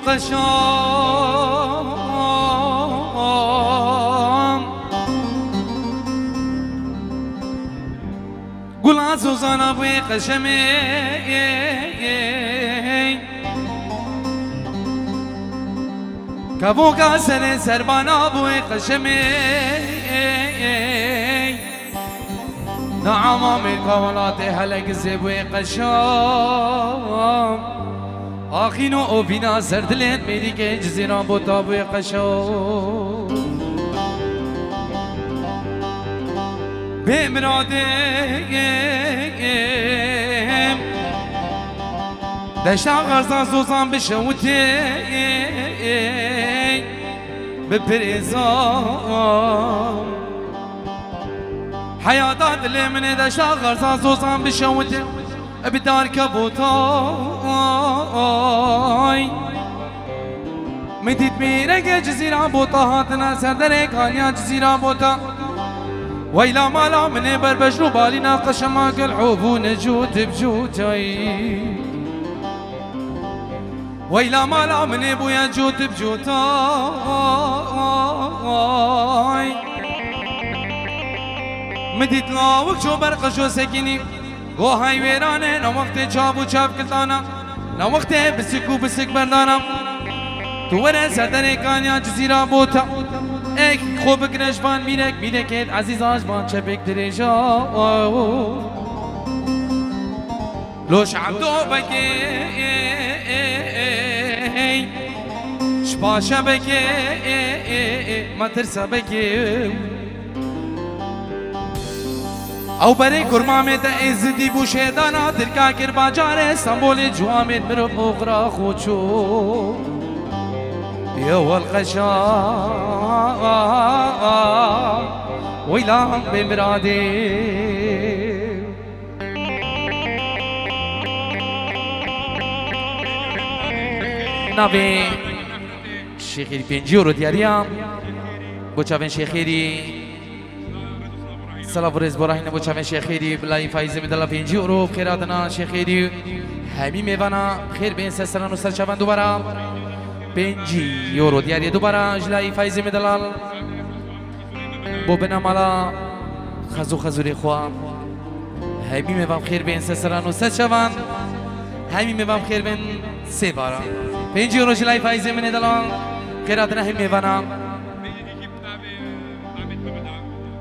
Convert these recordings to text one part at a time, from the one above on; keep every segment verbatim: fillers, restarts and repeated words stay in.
Qeşam. Gula zozana bûyê qeşemê. Kevoka serê serbana bûyê qeşemê. Na amamê ka welatê hele gizê bûyê qeşam. Axîno ovîna ser dilên mêrîkê cizîran bota bûyê qeşam. Bê miradê deşta xerza zozan bişewitê bi pirêzan. Heyata dilê min ê deşta xerza zozan bişewite bi darke botay. Min dît mîreke cizîra bota hatine ser derê kaniya cizîra bota. Weyla mala min ê berbejn û balîna qeşema gel hûbûne cût bi cûtay. Weyla mala min ê bûye cût bi cûtay. Min dît lawik ço ber qeşo sekinî. Go hay wêrane, ne wextê çav û çav kiltana, ne wextê bisik û bisik berdana. Tu were ser derê kaniya cizîra bota. Ek xwe bigire ji van mîrek, mîrekê ezîza ji van çepek dirêja. Loş Ebdo Bekê, şpaşe Bekê, matirse Bekê. Ew berê kurmamê te ê zidî bû şêdana dirka kir bacarê Stenbolê ciwamê mirov oxira xwe çû. Ye welqeşa weylan bê miradê. Navê Şêxêrî pêncî euro diyariya. Bo çavên Şêxêrî. Selav û rêz bo rahîne bo çavên Şêxêrî. Bilayî Faîzê min dela pêncî euro. Xêr hatina Şêxêrî. Hemî mêvana xêr bên ser seran û ser çavan dubara. Pêncî euro diyariye dubara. Ji layî Faîzê min delal. Bo bina mala xezû xezûrê xwe. Hemî mêvan xêr bên ser seran û ser çavan. Hemî mêvan xêr bên sê bara. Pêncî euro ji layî Faîzê min ê delal. Xêr hatine hemî mêvana.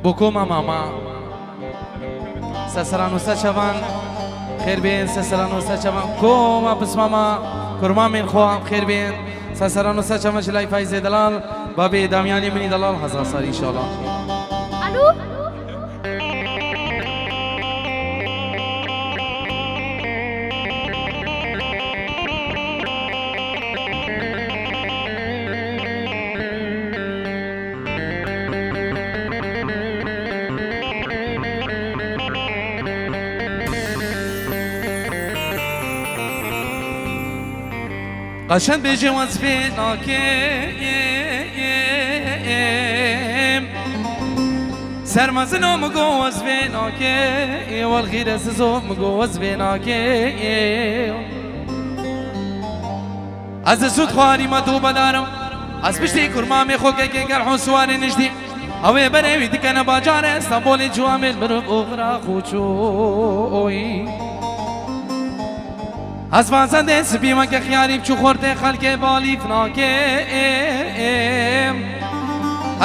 Bo koma mama. Ser seran û ser çavan. Xêr bên ser seran û ser çavan. Koma pismama. Kurmamên xwe xêr bên. Ser seran û ser çavan ji layî Faîzê delal. Babê Damyanê min î delal hezar sal înşallah. Alo? Qeşeng bêje wezfê nakim. Ser mezino min go wezfê nakim. Wel xîresizo min go wezfê nakim. Ez li sûd xwarî me tu bedarim. Ez piştî kurmamê xwe kekê gel hon siwarê nijdî. Ew ê berê wî dikene bacarê Stenbolê ciwamê mirov oxira xwe çûyî. Ez van zendê sibî weke xiyarî biçû xortê xelkê balîf nakim.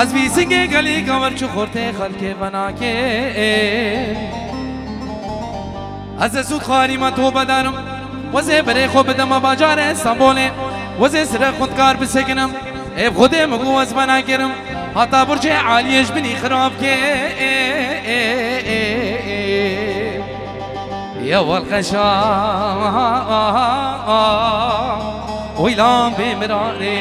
Ez vî singê gelî gawer çû xortê xelkê venakêm. Ez ê zûd xwarî me tobe darim. Wezê berê xwe bideme bacarê Stenbolê. Wezê sire xundkar bisekinim. Ê bi Xwedê min got ez venakirim. Hata burcê aliyê ji binî xirab ke. Ya welqeşa oylan bê mirarê.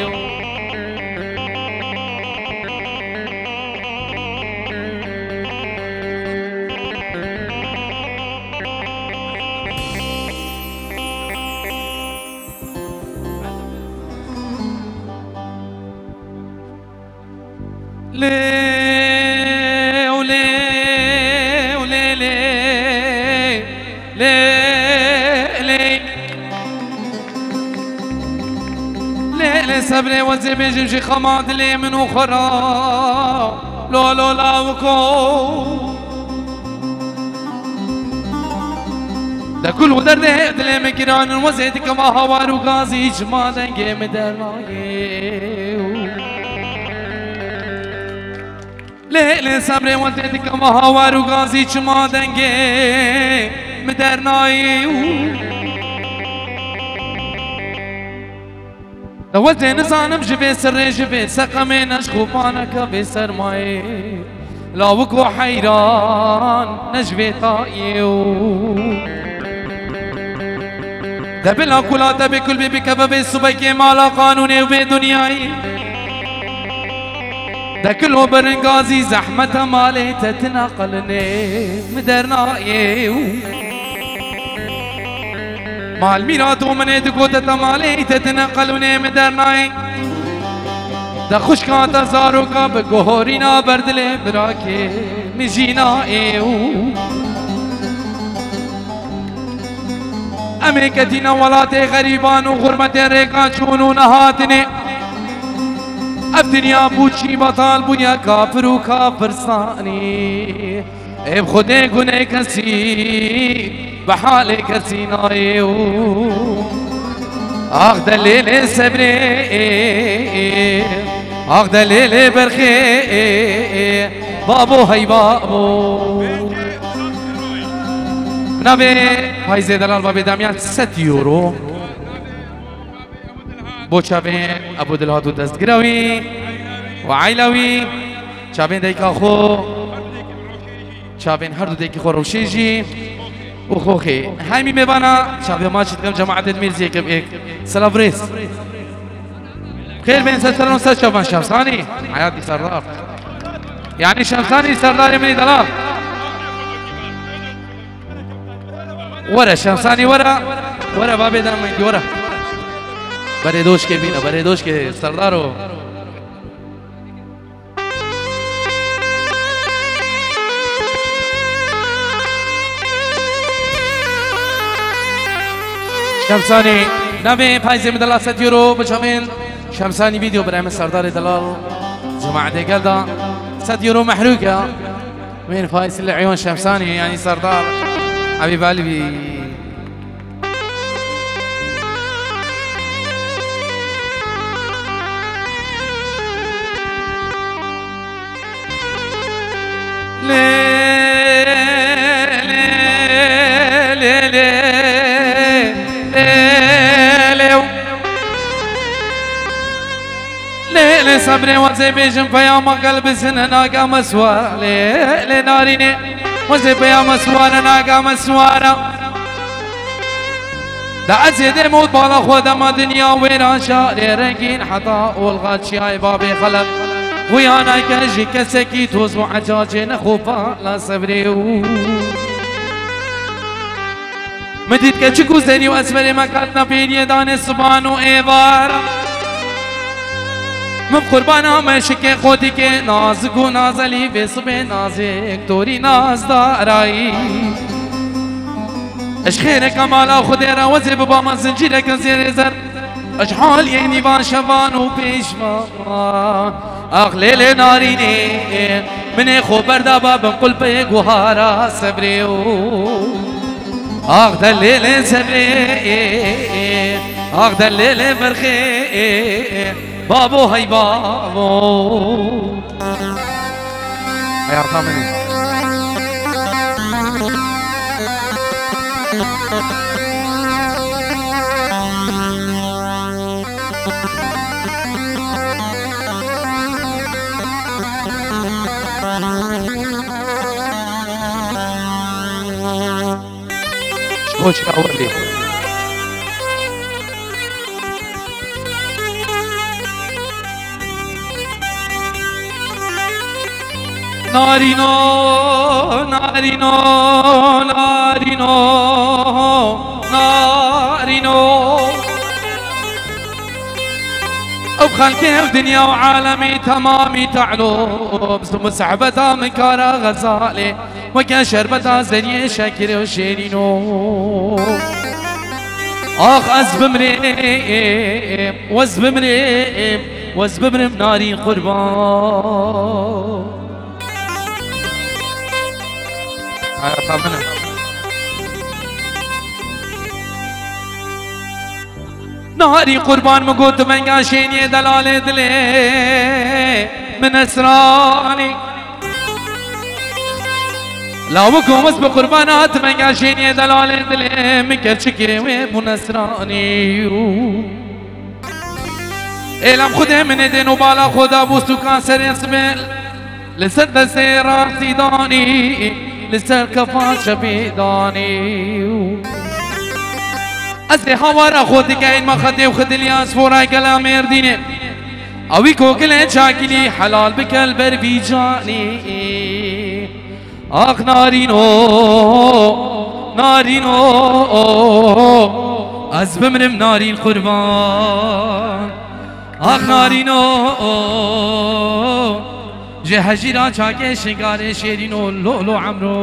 Lê û lê û lê lê lê lê. Lê sebrê wezê bêjim jî xema dilê min û xwe ra lo lo lawiko. De kul û derdê dilê min giran in, wezê dikema hawar û gazî, çima dengê min dernayê. Lê lê sebrê wezê dikema hawar û gazî, çima dengê min dernayê. De wezê nizanim ji vê sirrê, ji vê seqemê, ne ji xûpaneke vê sermayê. Lawik û heyran, ne ji vê tayê û. De bila kula te bê kul bê bikeve vê subekê mala qanûnê û vê dinyayê. De kul û biringazî zehmeta malê te tine qelinê min dernayê û. Mal mîra dominê digote te malê te tine qelûnê min dernayê. De xwişka te zaroka bi guhorîna berdilê birakê min jî nayê û. Em ê ketîne welatê xerîban û xurmetê rêka çûn û nehatinê. Ev dinya bû çî betal bûye kafir û kafirsanî. Ê bi Xwedê gunê kesî bi halê kesî nayê û. Ax delêlê sebrê, ax delêlê berxê, babo hey babo. Navê Fayzê Delal babê Damyan sed euro. Bo çavên Ebû Dilhat û destgira wî û aîla wî, çavên dayika xwe, çavên her du dayikê xwe rewşê jî û xoxê. Hemî mêvana çavê ma çi dikim cemaetê Mîrziyê ke êk. Silav rêz. Xêr bên ser seron ser çavan Şemsanî. Hayatî Serdar. Yani Şemsanî Serdarê min î delal. Were Şemsanî were. Were babê Damengî were. Berê doşkê bîne, berê doşkê Serdaro. Şemsanî navê Fayzê min delal sed euro bi çavên Şemsanî video birayê min Serdarê delal. Cemaetê gel da sed euro mehrûk ya. Min Fayzê li Eyon Şemsanî, yani Serdar Habîb Alvî. Lê, lê, lê, lê, lê, lê, lê. Lê, lê sebrê wezê bêjim peyama gel bizine naga me suwar. Lê, lê narînê wezê peyama suwara naga me suwara. Da ez ê dê mot bala xwe dema dinya wêran şarê rengîn heta olxa çiyayê babê xelef. Xuya nayke ji kesekî toz û ecacê nexofa la sebrê û. Min dît keçik û zerî û esmerê me katna pêriyê danê siban û êvar. Min qurbana meşikê xotîkê nazik û nazelî vê sibê nazik torî nazdarayî. Ez xêreka mala Xwedê re wezê bibama zincîreke zêrê zer. Ez haliyê nîvan şevan û pêşvan. Ax lêlê narînê, min ê xwe berda ba bin qulpê guhara sebrê û. Ax de lêlê sebrê, ax de lêlê berxê, babo hey babo. Hayata min ê. Koçka welê. Narîno, narîno, narîno, narîno. Ew xelkê ew dinya û alemî temamî te'lo, bi sehbeta min kara xezalê, weke şerbeta zeriyê şekirê û şêrîno. Ax ez bimrêm, wez bimrêm, wez bimrim narîn qurban. Hayata min e. Narîn qurban min got venga şêniyê delalê dilê min esranî. Lawik û wis bi qurbana tu venga şêniyê delalê dilê min kerçikê wê bû nesranî. Êlem Xwedê min ê dên û bala xwe da bû stûkan serê sibil. Li ser destê rastî danî, li ser kefa çepî danî. Ez ê hawara xwe dikeyn me xedê û xidilya spora gela Mêrdînê. Ewî kokilê çakilî helal bike li ber vî canî. Ax narîno, narîno, ez bimrim narîn qurban. Ax narîno, ji hejîra çakê şingarê şêrîno, lo lo emro.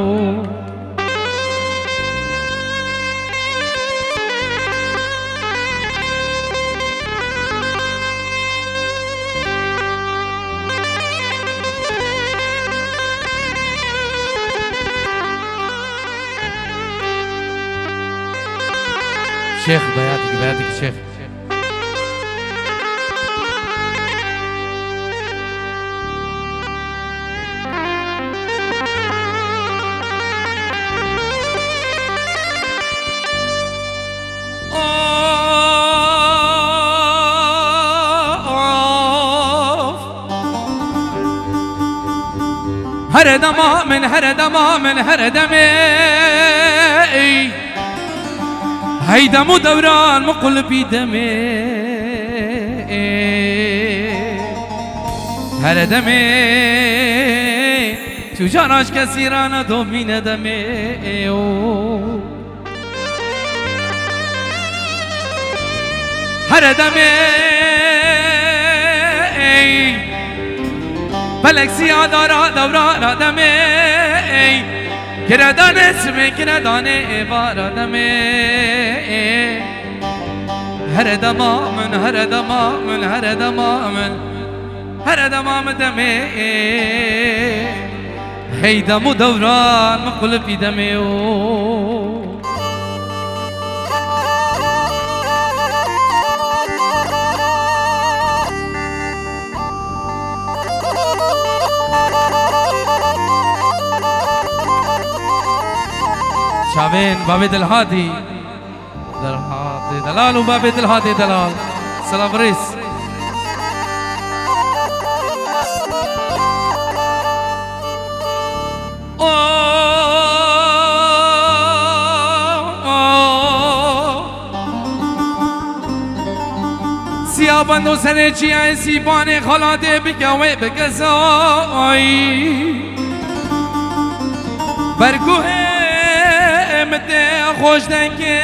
Şêx, beyatik, beyatik şêx. Here dema min, here dema min, here demê. Hey dem û dewran min qulpî demê. Here demê. Tu cana ji kesî re nedomîne demê. Here demê, ey. Felek siya dara dewra ra demê, ey. Giredane simê, giredane êvara demê, ey. Here dema min, here dema min, here dema min. Here dema min demê, ey. Hey dem û dewran min qulipî demê o. Çavên bavê Dilhadî. Dilhadê delal û bavê Dilhadê delal. Silav rêz. Siya bendo serê çiyayê Sîpanê xalatê bike wê bike say. Berguhê min tê xweş dengê.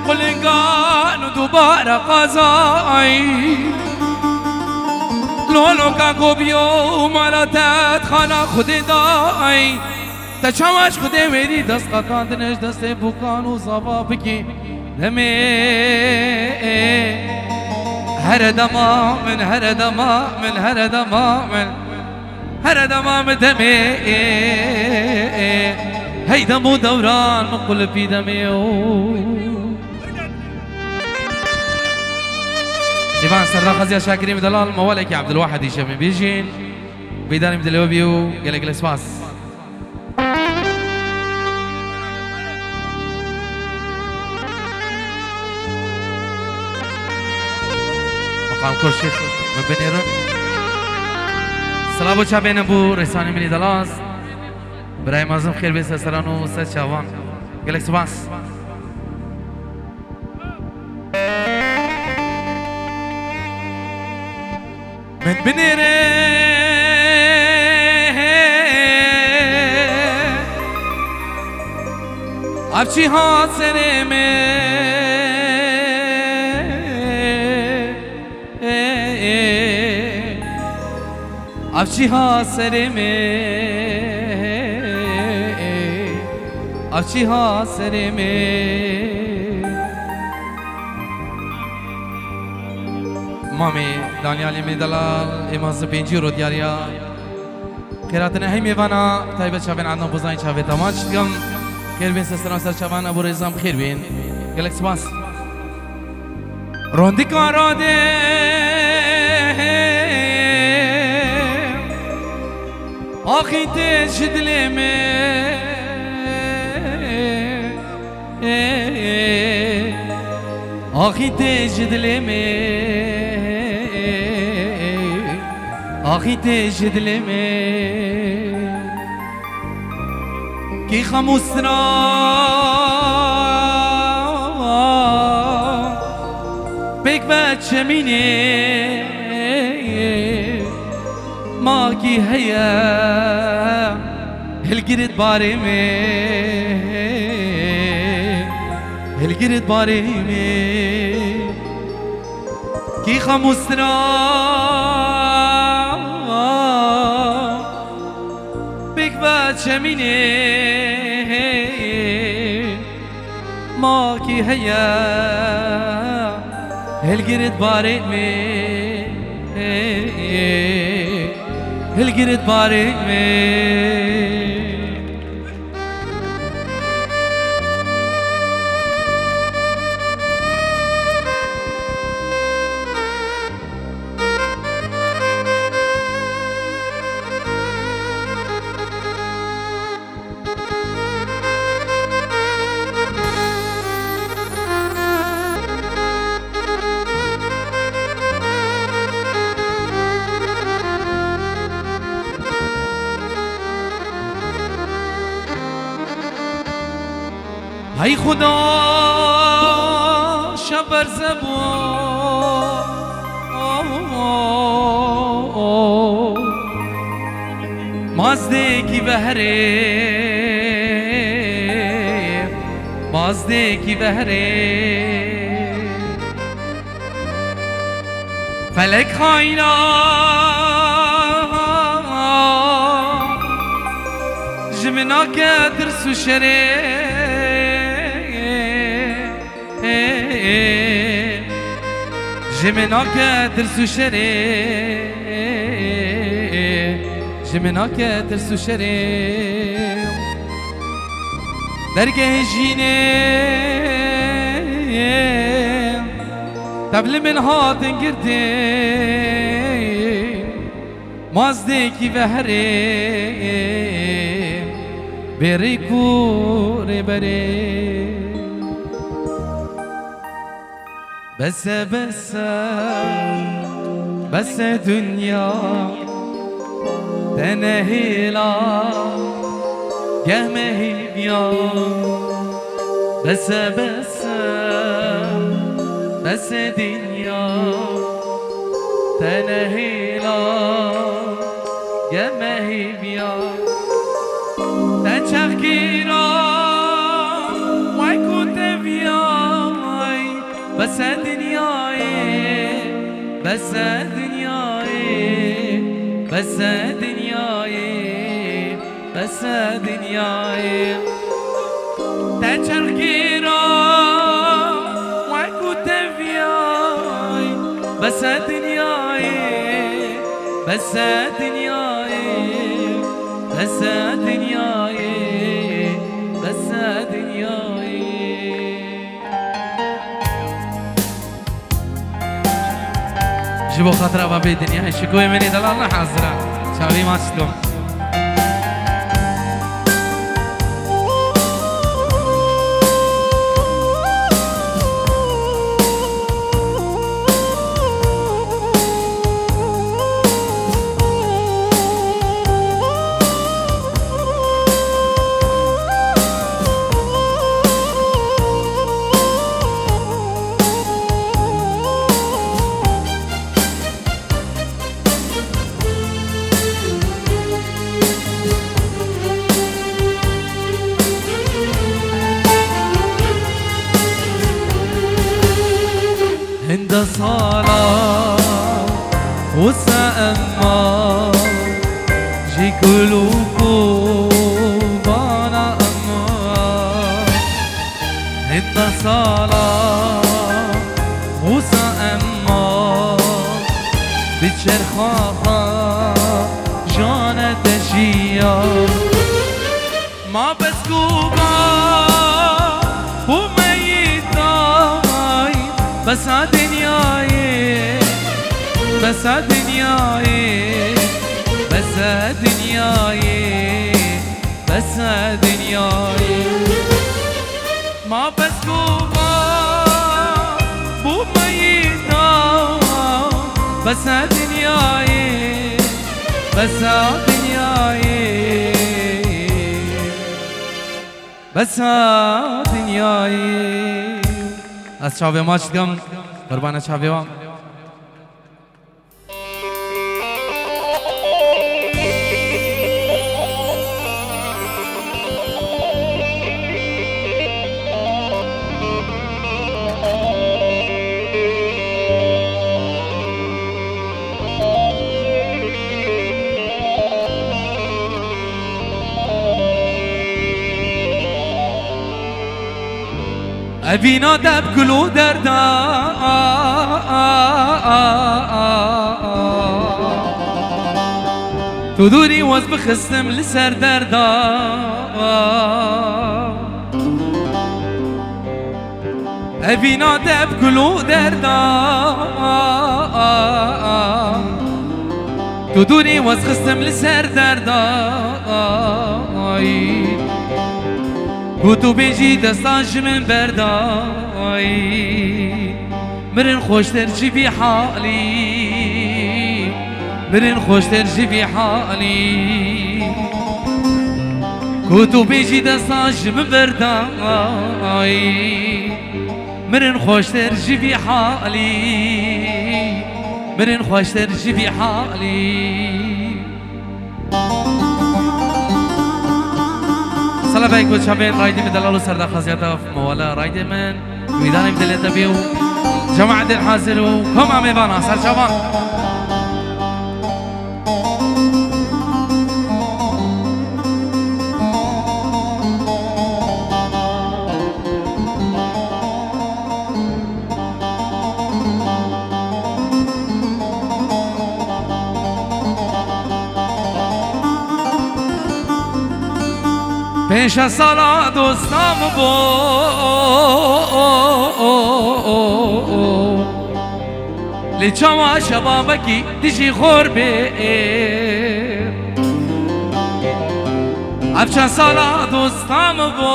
Qulingan û dubare qazay. Loloka gobiyo û mala te xana Xwedê day. Te çawa ji Xwedê wêrî dest qetandine ji destê bûkan û zava bikî. Demê here dema min, here dema min, here dema min. Here dema min demê, hey dem û dewran min qulipî demê o. Dîvan serdaxeziya Şakirî min delal mewelekî Ebdulwahid îşe min bêjîn. Bîdanî min dilê we bî û gelek gelek spas. Meqam Kurşî min binêrin. Silav û çavên bo rêsanê min î delal. Birayê mezin xêr bê ser seran û ser çavan. Gelek spas. Min binêre ev çî hat serê min. Ev çî hat serê min. Ev çî hat serê min. Mamê Danyalê me delal, ê maz û pêncî ro diyariya. Xêratine hey mêvana, taybet çavên Adnan Bozanî çavê te maç dikim. Xêr bên sesran ser çavan ebo rêzam xêr bên. Gelek spas. Rondika rade, axî tê ji dilê me. Axî tê ji dilê me, axî tê ji dilê me. Kî xamûstina pêk ve çemînê. Ma kî heye hilgirit barê me, hilgirit barê me. Kî xamûstina pêk ve çemînê. Ma kî heye hilgirit barê me, hilgirit barê me. Hey Xuda, şev berze bû. Mazdekî veherê, mazdekî veherê. Felek xayna ji min nake tirs û şerê. Ji min nake tirs û şerê, ji min nake tirs û şerê. Dergehê jînê, tevlî min hatin girtin. Mazdekî veherê, bêrî kûrê berê. Bes e, bes e, bes e dinya, te nehêla geh me hêviya. Bes e, bes e, bes e dinya, te nehêla geh me hêviya. Te çaxkîra wek ku teviyay. Bes e dinyayê, bes e dinyayê, bes e dinyayê, bes e dinyayê. Te çerxîra wek ku teviyay. Bes e dinyayê, bes e dinyayê, bes e dinyayê, bes e dinyayê. Ji bo xatira babê dinyayê, şikoyê min ê delal ne hazir e. Çavê maç dikim. Hinda sala wisa emma ji kul û vana emma. Hinda sala wisa emma Ma bes ku ma bû me yî tay, besa dinyayê, besa dinyayê, besa dinyayê, besa dinyayê. Ma bes ku ma bû me yî tay, besa dinyayê, besa dinyayê. Besa dinyayê. Ez çavê maç dikim, qurbana çavê wan. Evîna te bi kul û derda. Tu dûrî wez bixistim li ser derda. Evîna te bi kul û derda. Tu dûrî wez xistim li ser derda. Ku tu bêjî desta ji min berda. Mirin xweştir ji vî halî. Mirin xweştir ji vî halî. Ku tu bêjî desta ji min berda. Mirin xweştir ji vî halî. Mirin xweştir ji vî halî. Sala beyk û çavên raydê min delal û serdaxwaziyata mewala raydê min. Wîdanê min dilê te bê û cemaetên hazir û koma mêvana ser çavan. Pênc şeş sala dosta min bû. Lê çawa şebabekî dijî xor bê. Ev çend sala dosta min bû.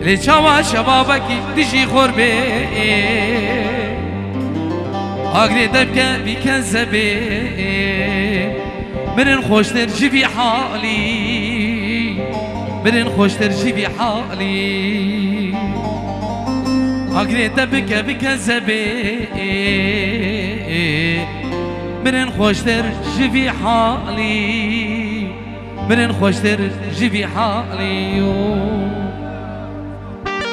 Lê çawa şebabekî dijî xor bê. Agirê te bike bike zebê. Mirin xweştir ji vî halî. Mirin xweştir ji vî halî. Agirê te bike bike zebê. Mirin xweştir ji vî halî. Mirin xweştir ji vî halî yo.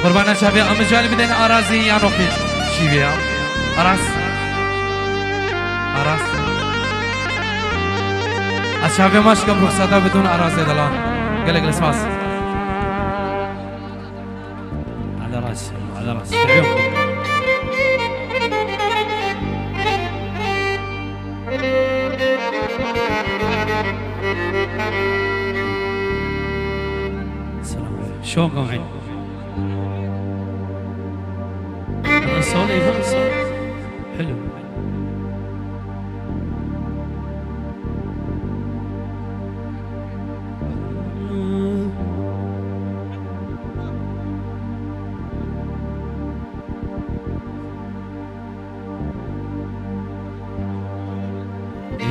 Qurbana çavê em calî bidin Arazî ya noqtî şîvê ya. Araz. Araz. Ez çavê maç kim ruxsata bidûn Arazê delal. Gelek li spas. Ala ras, ala ras. Eyû. Selam. Şoka wî. Sol, eyvallah, sol. Hello.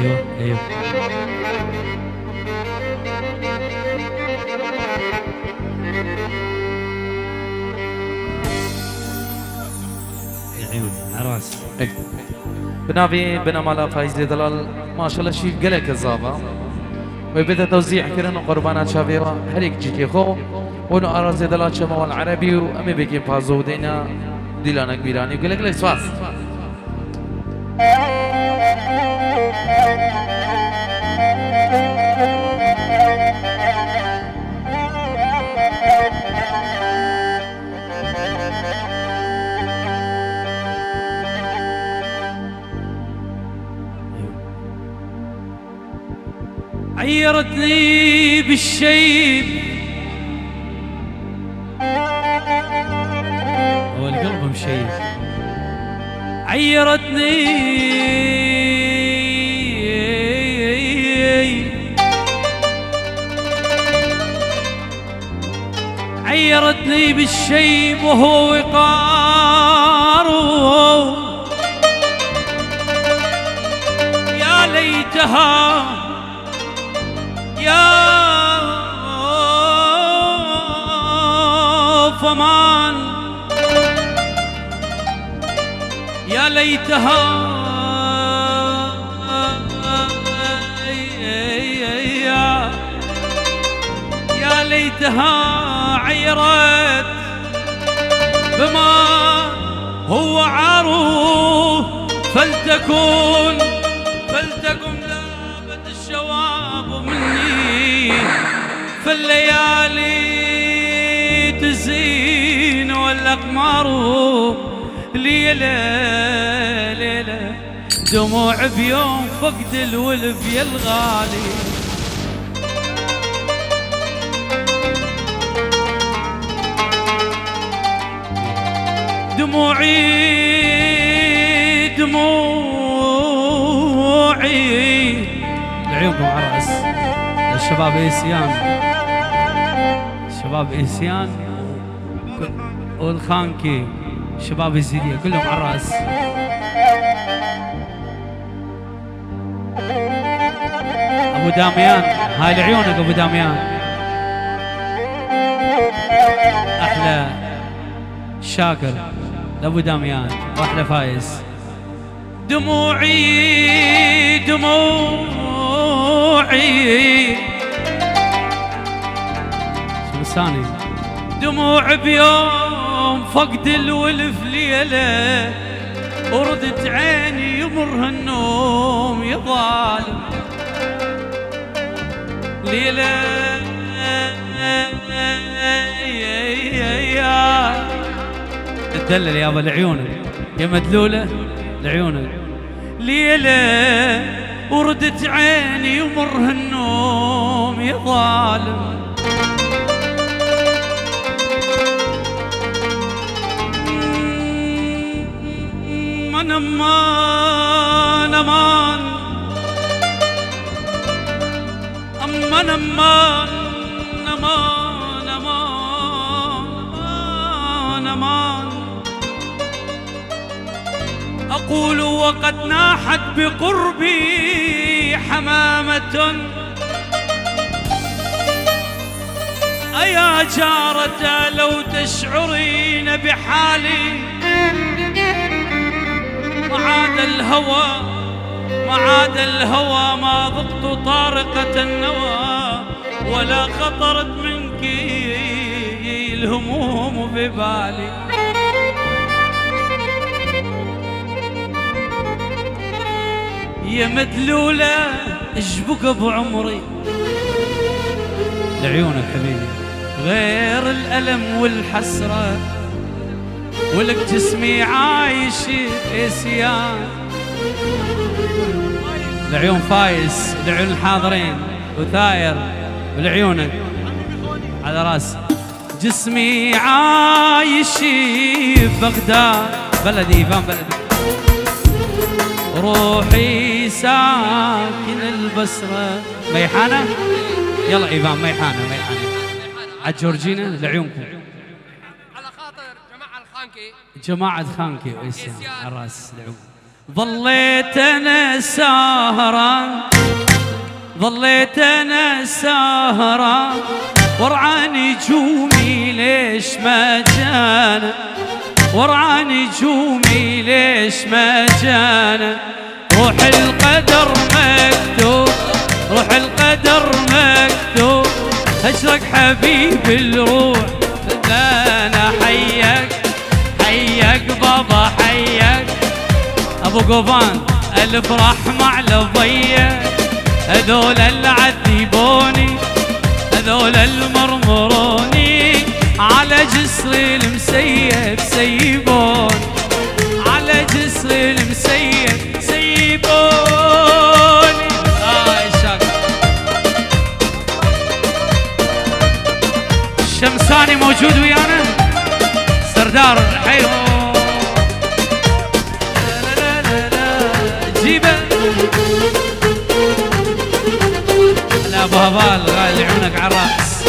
Eyvah, eyvah. Eyvah, Aras. Bi navê bina mala Feyzê Delal, maşallah şîv gelek zava. Wê bide tewzîh kirin û qurbana çavê wa her yek cîkê xwe. Û no Arazê Delal çema wal erebî û em ê bêkên pazo û deyna dîlanek bîranî û gelek gelek spas. عيرتني بالشيب، هو القلب مشيب. عيرتني، عيرتني بالشيب وهو وقاره. يا ليتها، يا فمان، يا ليتها، يا ليتها عيرت بما هو عاره. فلتكن، فلتكن ذابت الشواب مني، فالليالي تزين والأقمار. ليلة، ليلة، دموع بيوم فقد الولف يا الغالي. دموعي، دموعي. لعيونكم على الراس. الشباب إيسيان. شباب إيسيان. والخانكي. شباب إيزيدية. كلهم على الراس. أبو داميان. هاي لعيونك أبو داميان. أحلى شاكر لأبو داميان وأحلى فايز. دموعي، دموعي. شو لساني؟ دموع بيوم فقد الولف ليلة، وردت عيني يمر هالنوم يا ظالم. ليلة، تدلل يابا لعيونك، يا مدلولة لعيونك. ليلة، وردت عيني يمر هالنوم يا ظالم. أمان، أمان، أمان. أمان، أمان، أمان، أمان، أمان. أقول وقد ناحت بقربي حمامة. أيا جارة لو تشعرين بحالي. ما عاد الهوى، ما عاد الهوى، ما ضقت طارقة النوى، ولا خطرت منك الهموم ببالي. يا مدلولة، اشبك بعمري. لعيونك حبيبي. غير الألم والحسرة، ولك جسمي عايش إسيان. لعيون فايز، لعيون الحاضرين، وثاير، ولعيونك على راسي. جسمي عايش ببغداد، بلدي إيفان بلدي. روحي ساكن البصرة. ميحانة؟ يلا إيفان، ميحانة، ميحانة. على جورجينا، لعيونكم. على خاطر جماعة الخانكي. جماعة خانكي وإيسيان. إيسيان. على الراس، لعيون. ظليت أنا سهران، ظليت أنا سهران، ورا نجومي ليش ما جانا، ورا نجومي ليش ما جانا. روح القدر مكتوب، روح القدر مكتوب، هجرك حبيب الروح، لا أنا حيك. حيك بابا حيك. أبو قوفان، ألف رحمة على ضيك. هذول اللي عذبوني، هذول اللي مرمروني، على جسري المسيب سيبوني، على جسري المسيب سيبوني. آه، يا شاكر. شمساني موجود ويانا؟ سردار، حيو. جيبه. لا، أبو هبال، غالي عيونك على الراس.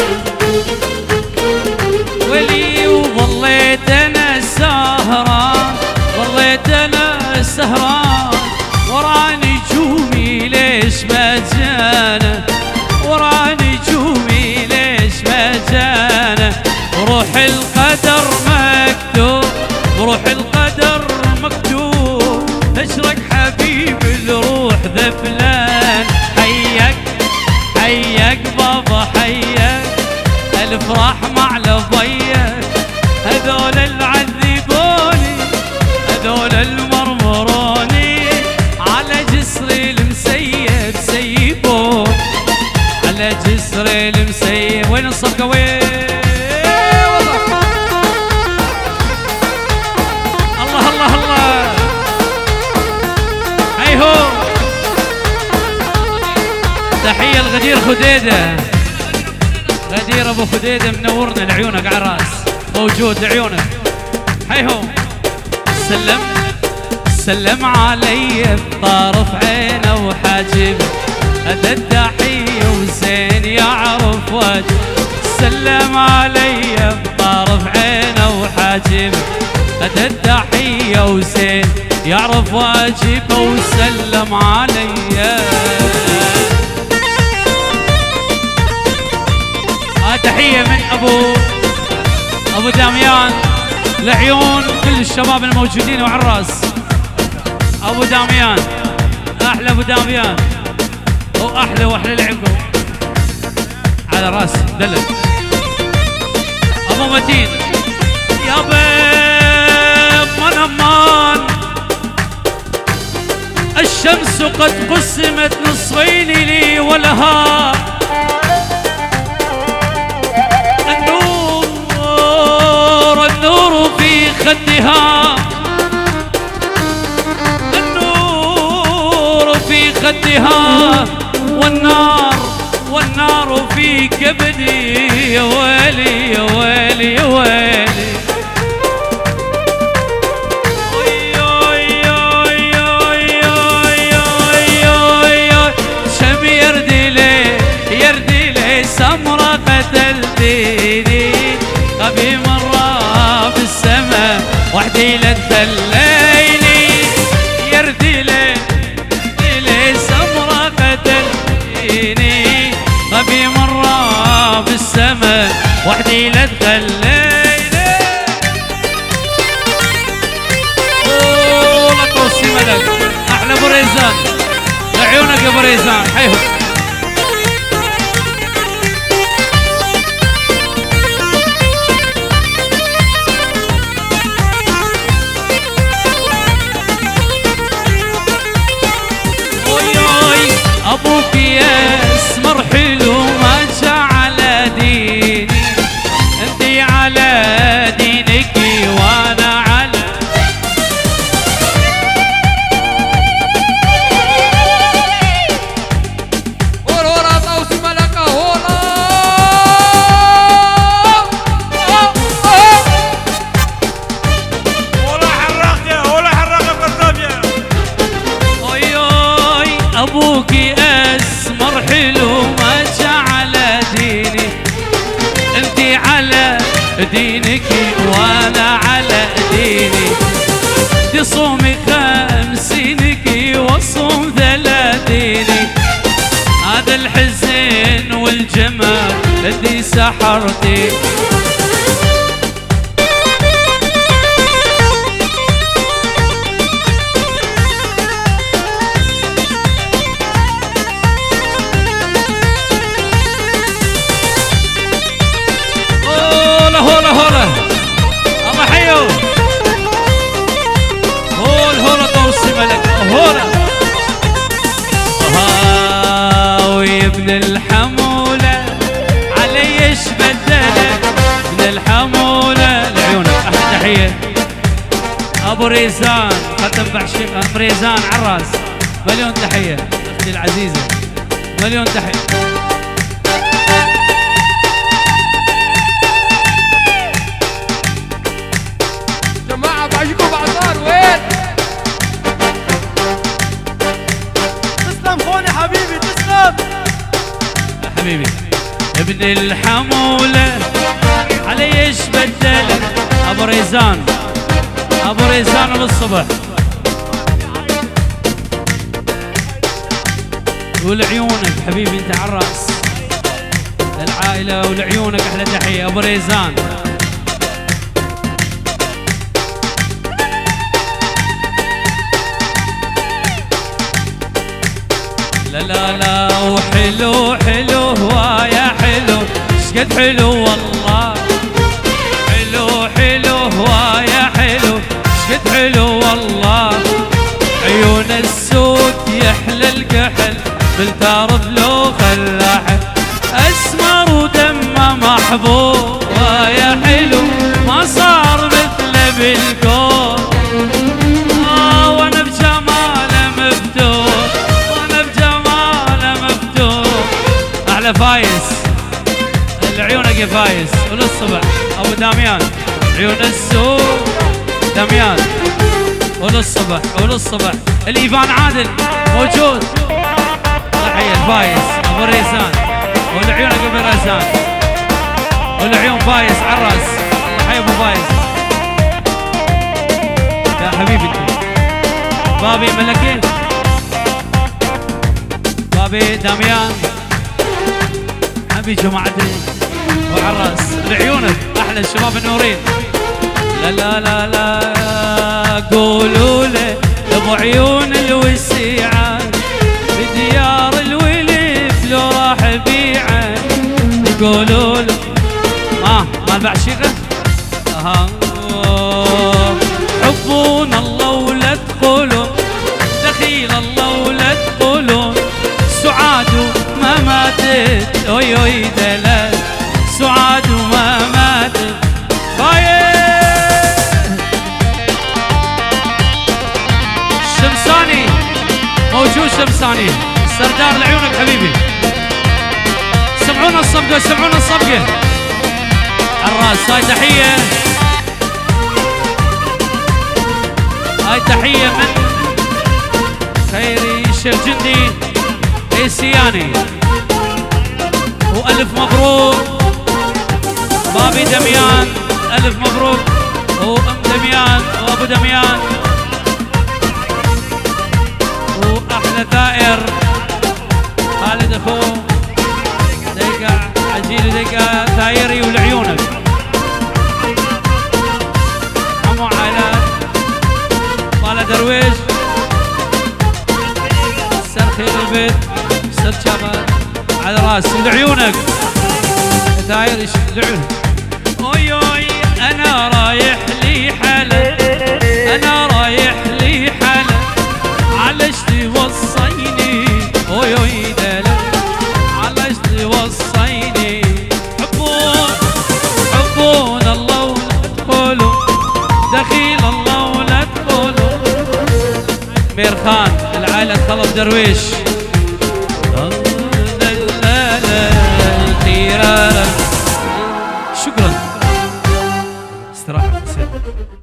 ولي وظليت أنا سهران، ظليت أنا سهران، ورا نجومي ليش ما جانا، ورا نجومي ليش ما جانا، روح القدر مكتوب، روح القدر مكتوب، هجرك حبيب الروح ذفلان، حيك حيك بابا حيك، الافراح مع الضيق، هذول اللي عذبوني، هذول اللي مرمروني، على جسري المسيب سيبون، على جسري المسيب. وين الصفقة؟ وين؟ والله. الله، الله، الله. هاي هو. تحية لغدير خديدة. غدير أبو خديدة منورنا، لعيونك على الراس. موجود لعيونك. هاي هو. سلم، سلم علي بطرف عينه وحاجبه، هذا التحية وزين يعرف وجه. سلم علي بطرف عينه وحاجبه، هذا التحية وزين يعرف واجبه وسلم علي. آه، تحية من أبو، أبو داميان، لعيون كل الشباب الموجودين وعلى الراس. أبو داميان، أحلى أبو داميان، وأحلى وأحلى لعبكم. على راسي، دلل. أبو متين، يابا، أمان، أمان. الشمس قد قسمت نصفين لي ولها، النور، النور في خدها، النور في خدها، والنار، والنار في كبدي. يا ويلي، يا ويلي، يا ويلي. شم يردي لي، يردي لي سمرة قتلتيني. غبي مرة بالسما وحدي لا تخليني. يردي لي، يردي لي سمرة قتلتيني. غبي مرة بالسما وحدي لا تخليني. والله طوسي ملك. أحلى أبو ريزان. لعيونك يا أبو ريزان. حيهم. أبوك يا أسمر حلو ما جا على ديني. أنت على دينك وأنا على. هورا، هورا، طاوسي ملكة، هورا. هورا حراقة، هورا حراقة بطابية. أوي، أوي، أبوكي أسمر حلو ما جا على ديني. انتي على دينك وأنا على ديني. تصومي خمسينك وأصوم ثلاثيني. هذا الحزن والجمال اللي سحرتي. هولا، هولا، هولا. الله حيو. هول، هولا، طوسي ملك. هولا. هاوي ابن الحمولة. علي ايش بدلك؟ ابن الحمولة. لعيونك. أحلى تحية. أبو ريزان. ختم بعشيق. أم ريزان عراس. مليون تحية. أختي العزيزة. مليون تحية. ابن الحمولة علي ايش بدل؟ ابو ريزان، ابو ريزان للصبح. ولعيونك حبيبي، انت على الراس. العائلة ولعيونك احلى تحية ابو ريزان. لا لا لا، وحلو حلو هواية حلو، شقد حلو والله. حلو حلو هواية حلو، شقد حلو والله. عيون السود يحلى الكحل، بالتعرف لو خلاحل. أسمر ودمه محبوب، هواية حلو، ما صار مثله بالكون. آه، وأنا بجماله مفتون، وأنا بجماله مفتون. أحلى فايز، لعيونك يا فايز، وللصبح. أبو داميان، عيون السود، داميان، وللصبح، وللصبح. الإيفان عادل موجود. تحية الفايز أبو ريزان، ولعيونك أبو ريزان، ولعيون فايز عراس. الله حي أبو فايز. يا حبيبي أنت. بابي ملكي، بابي داميان، حبي جماعتي وعراس. لعيونك أحلى الشباب النورين. لا لا لا لا، قولوا له أبو عيون الوسيعة، بديار الولف لو راح بيعه. قولوا له، آه، مال بعشيقة؟ أها. حبون الله ولا تقولون، دخيل الله ولا تقولون، سعاد ما ماتت، أوي أوي دلال، سعاد ما ماتت. فايز شمساني، موجود شمساني، سردار لعيونك حبيبي. سمعونا الصفقة، سمعونا الصفقة. الراس، هاي تحية. هاي تحية من خيري شيخ جندي. إيسياني. وألف مبروك بابي دميان، ألف مبروك. وأم دميان وأبو دميان وأحلى ثائر خالد أخوه. دقة عجيل، دقة ثايري ولعيونك. عمو عائلات، طالع درويش. سر خير البيت، سر شباب، على راس ولعيونك. داير ايش لعيونك. أوي أوي، أنا رايح لي حالة، أنا رايح لي حالة، على اشتي وصيني. أوي أوي دلال، على اشتي وصيني. حبون، حبون الله ولا تقولوا، دخيل الله ولا تقولوا. ميرخان، العائلة خلف درويش. شكرا. استراحة قصيرة.